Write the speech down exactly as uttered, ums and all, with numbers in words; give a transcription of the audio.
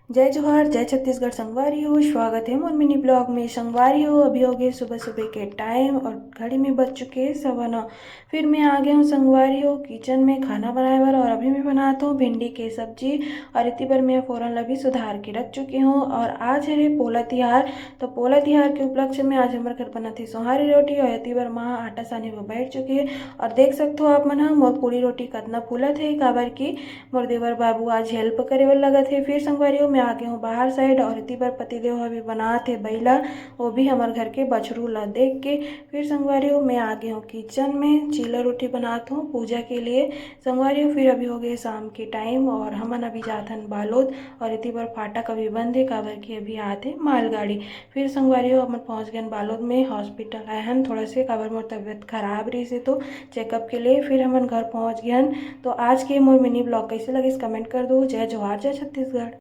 जय जोहार, जय छत्तीसगढ़ संगवारी हो। स्वागत है मोर मिनी ब्लॉग में। संगवारी हो, अभी हो गए सुबह सुबह के टाइम और घड़ी में बज चुके हैं सवा नौ। फिर मैं आ गया हूँ संगवारी हो किचन में खाना बनाए बर और अभी मैं बनाता हूँ भिंडी के सब्जी। और इतनी बार मैं फोरन ला भी सुधार के रख चुकी हूँ। और आज है रे पोला तिहार, तो पोला तिहार के उपलक्ष्य में आज हमारे घर बना थी सोहारी रोटी और इतनी बार माँ आटा साने में बैठ चुकी है। और देख सकते हो आप मन ह मोर पूरी रोटी कतना फूलत है, काबर की मोर देवर बाबू आज हेल्प करे बर लगत हे। फिर संगवारी हो, मैं आ गे हूँ बाहर साइड और इतनी बार पतिदेव ह भी बनात हे बइला, वो भी हमर घर के बछरू ला देख के। फिर संगवारी हो, मैं आ गे हूँ किचन में, चीला रोटी बनात हूँ पूजा के लिए। संगवारी हो, फिर अभी हो गए शाम के टाइम और हमन अभी जात हन बालोद और इतनी बार फाटक अभी बंद है, काबर की अभी आत हे मालगाड़ी। फिर संगवारी हो, हमन पहुँच गए बालोद में, हॉस्पिटल आए हन थोड़ा से, काबर मोर तबीयत खराब रही से तो चेकअप के लिए। फिर हमन घर पहुँच गए हन। तो आज के मोर मिनी ब्लॉग कैसे लगिस, कमेंट कर दो। जय जोहार, जय छत्तीसगढ़।